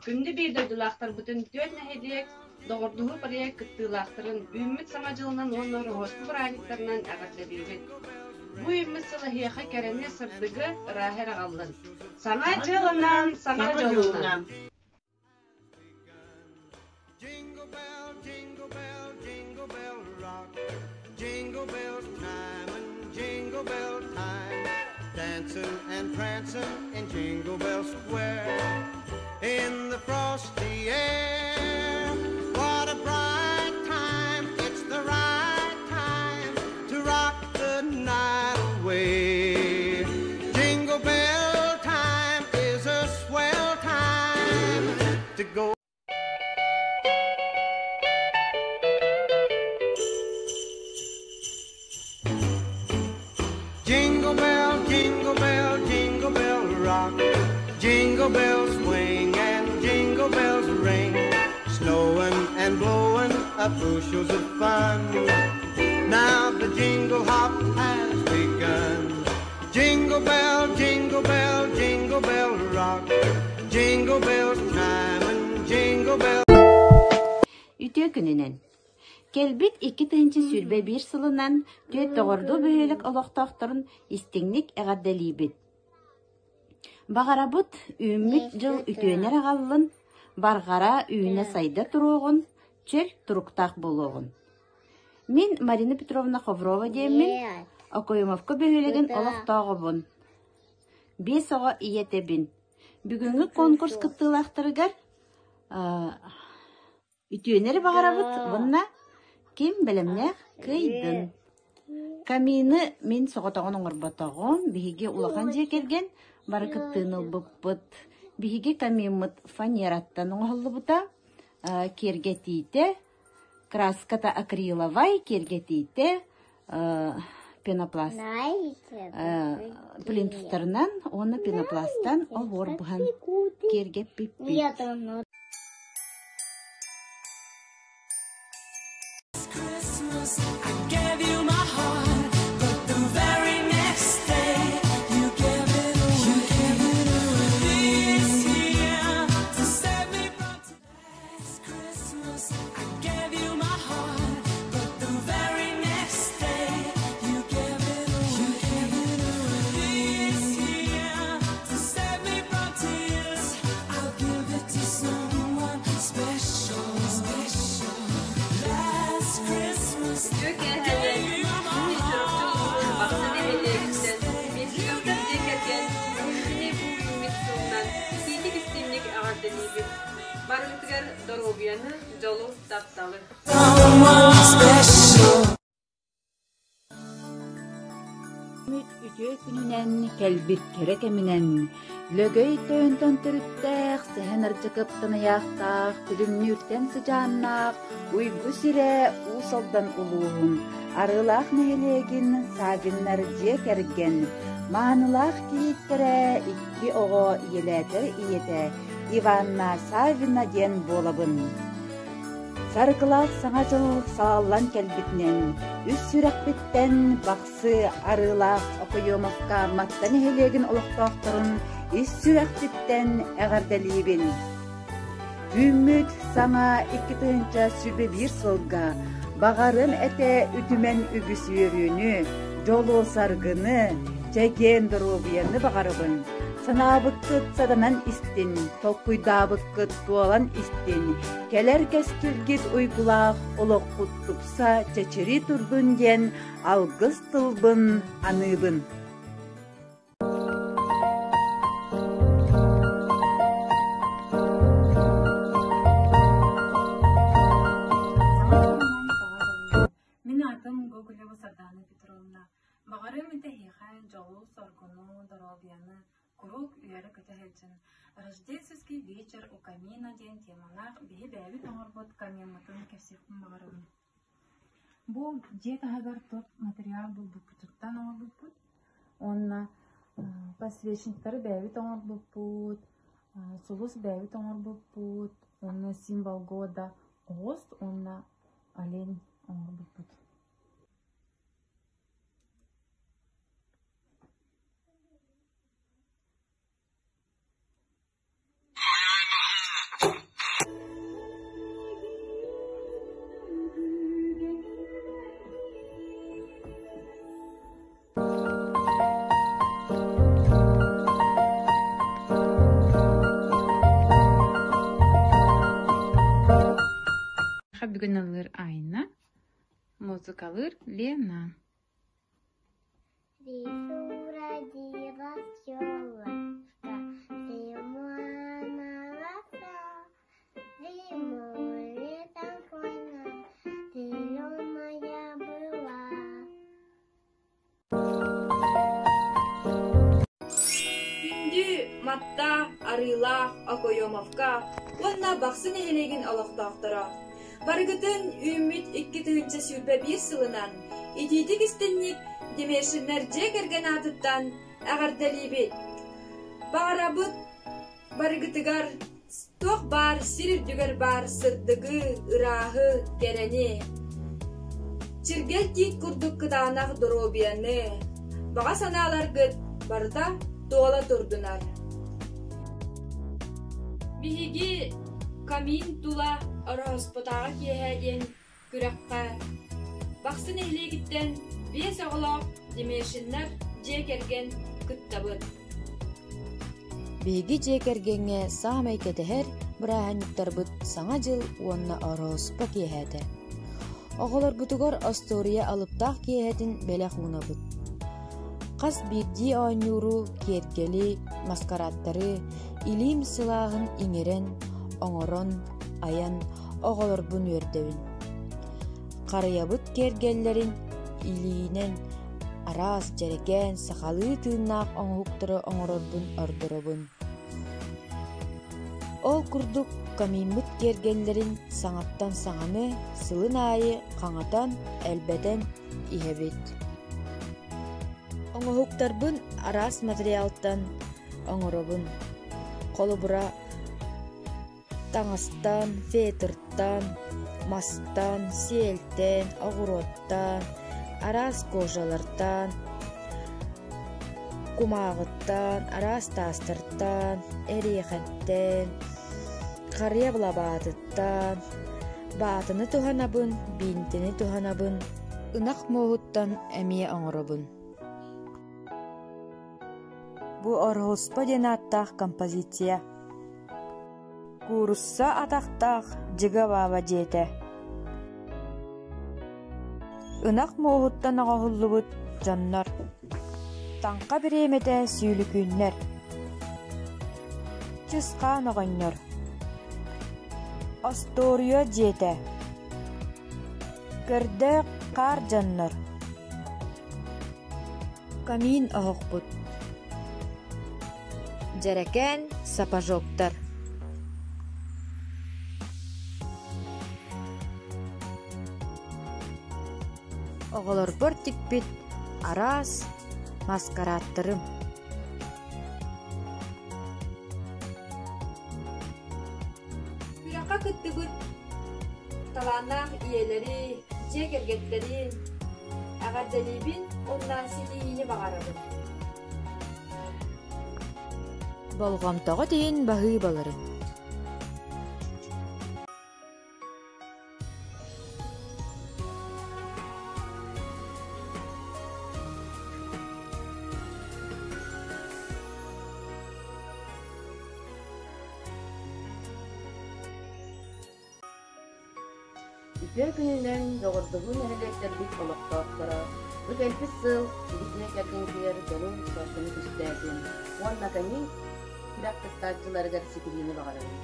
Күндү биир дойдулаахтарбытын түөрт нэһилиэк Доҕордоһуу проект кыттыылаахтарын үүммүт Саҥа дьылынан уонна Ороһуоспа бырааһынньыктарынан эҕэрдэлиибит! Бу үүммүт сыл эһиэхэ кэрэни, сырдыгы, ырааһы эрэ аҕаллын! Саҥа дьылынан, саҥа дьолунан! Jingle bell, jingle bell, jingle bell rock. Jingle bells time and jingle bell time. Dancing and prancing in Jingle Bell Square. In the frosty air. What a bright time, it's the right time to rock the night away. Jingle bell time is a swell time to go. Jingle bell, jingle bell, jingle bell rock. Jingle bells swing and jingle bells ring. Snowing and blowing up bushels of fun. Now the jingle hop has begun. Jingle bell, jingle bell, jingle bell rock. Jingle bells chime and jingle bell. Үтүө күнүнэн! Кэлбит 2021 сылынан түөрт доҕордуу бөһүөлэк олохтоохторун истиҥник эҕэрдэлиибит. Баҕарабыт үүммүт дьыл үтүөнэр аҕаллын, барҕара үүнэ-сайда туруоҕун, чөл туруктаах буолуоҕун. Мин Марина Петровна Ховрова диэммин, Окоемовка бөһүөлэгин олохтооҕобун. Биэс оҕо ийэтэбин. Бүгүҥҥү конкурс кыттыылаахтарыгар Үтүөнү эрэ баҕарабыт уонна ким бэлэмнээх кыайдын. Камины мин соҕотоҕун оҥорботоҕум, биһиги улахан дьиэ кэргэн бары кыттыыны ылбыппыт. Биһиги камиммыт фанераттан оҥоһуллубута, киэргэтиитэ, краската акриловай, киэргэтиитэ пенопласт плинтустарынан уонна пенопластан оһуор быһан киэргэппиппит. Үтүө киэһэнэн Уһун Чурапчы улууһун Бахсы нэһилиэгиттэн Мельниковтар дьиэ кэргэн эһигини бу үүммүт сылынан итиитик-истиҥник эҕэрдэлиибит! Барыгытыгар доруобуйаны, дьолу, тапталы! Үтүө күнүнэн, кэлбит кэрэ кэминэн, Лөгөй тойонтон төрүттээх, Сэһэн Ардьакыптан ыйаахтаах, Күлүмнүүртэн сыдьааннаах, Уйгу сирэ Уус Алдан улууһун Арыылаах нэһилиэгин Саввиннар дьиэ кэргэн маанылаах кийииттэрэ икки оҕо ийэлээтэр ийэтэ Иванна Саввина диэн буолабын. Саргылаах Саҥа дьыл салаллан кэлбитинэн, үс сүрэхпиттэн Бахсы Арыылаах Окоемовка Матта нэһилиэгин олохтоохторун ис сүрэхпиттэн эҕэрдэлиибин. Үүммүт саҥа 2021 сылга баҕарым этэ үтүмэн үгүс үөрүүнү, дьолу-саргыны, чэгиэн доруобуйаны баҕарабын. Санаабыккыт сатанан истин, толкуйдаабыккыт туолан истин, кэлэр кэскилгит уйгулаах олоххут тупса чэчирии турдун диэн алгыс тылбын аныыбын. Мин аатым Гоголева Сардана Петровна. Баҕарыам этэ эһиэхэ дьолу-соргуну, доруобуйаны, куруук үөрэ-көтө сылдьын. Рождественский вечер у камина диэн темалаах биһи бэйэбит оҥорбут камиммытын кэпсиэхпин баҕарабын. Бу дьиэ таһыгар туох материал булбуппутуттан оҥорбуппут уонна подсвечниктары бэйэбит оҥорбуппут, сулус бэйэбит оҥорбуппут уонна символ года оҕус уонна олень оҥорбуппут. Бүгүн ыллыыр Айна, музыкалыыр Лена. Лесу родилась елочка, зимой лоса, зимой летом хвойная, зеленая была. Күндү Матта, Арыылаах, Окоемовка уонна Бахсы нэһилиэгин олохтоохторо! Барыгытын үүммүт 2021 сылынан итиитик истинник Демешиннэр дьиэ кэргэн аатыттан эҕэрдэлиибит! Баҕарабыт барыгытыгар туох баар сир үрдүгэр баар сырдыгы, ырааһы, кэрэни, чиргэл тиит курдук кытаанах доруобуйаны, баҕа санааларгыт барыта туола турдунар. Биһиги камин тула Ороһуспутааҕы киэһэ диэн күрэххэ Бахсы нэһилиэгиттэн биэс оҕолоох Демешиннэр дьиэ кэргэн кыттабыт. Биһиги дьиэ кэргэҥҥэ саамай кэтэһэр бырааһынньыктарбыт Саҥа дьыл уонна Ороһуспа киэһэтэ. Оҕолорбутугар остуоруйа алыптаах киэһэтин бэлэх уунабыт. Хас биирдии оонньууру, киэргэли, маскарааттары илиим сылааһын иҥэрэн, оҥорон, айан оҕолорбун үөрдэбин. Харыйабыт киэргэллэрин илиинэн араас дьэрэкээн сахалыы тыыннаах оҥоһуктары оҥорорбун ордоробун. Ол курдук камиммыт киэргэллэрин саҥаттан саҥаны сылын аайы хаҥатан, элбэтэн иһэбит. Оҥоһуктарбын араас материалтан оҥоробун. Холобура, Таҥастан, фетртан, мастан, сиэлтэн, оҕуруоттан, араас кожалартан, кумааҕыттан, араас таастартан, эриэхэттэн, харыйа былабаатыттан, баатыны туһанабын, биинтини туһанабын, ынах муоһуттан эмиэ оҥоробун. Бу Ороһуспа диэн ааттаах композиция. Куурусса атахтаах дьыга-бааба дьиэтэ. Ынах муоһуттан оҥоһуллубут дьоннор. Таҥха бириэмэтэ сүүлүкүүннэр. Чысхаан оҕонньор. Остуоруйа дьиэтэ. Көрдөөх хаар дьоннор. Камин оһохпут. Дьэрэкээн сапожоктар. Оҕолорбор тикпит араас маскарааттарым. Күрэххэ кыттыбыт талааннаах ийэлэри, дьиэ кэргэттэрин эҕэрдэлиибин уонна ситиһиини баҕарабын. Болҕомтоҕут иһин баһыыбаларын. Үтүө күнүнэн доҕордоһуу нэһилиэктэрбит олохтоохторо бу кэлбит сыл дьиэ кэргэҥҥитигэр дьолу-соргуну түстээтин уонна кэннин күрэх кыттааччыларыгар ситиһиини баҕарабын.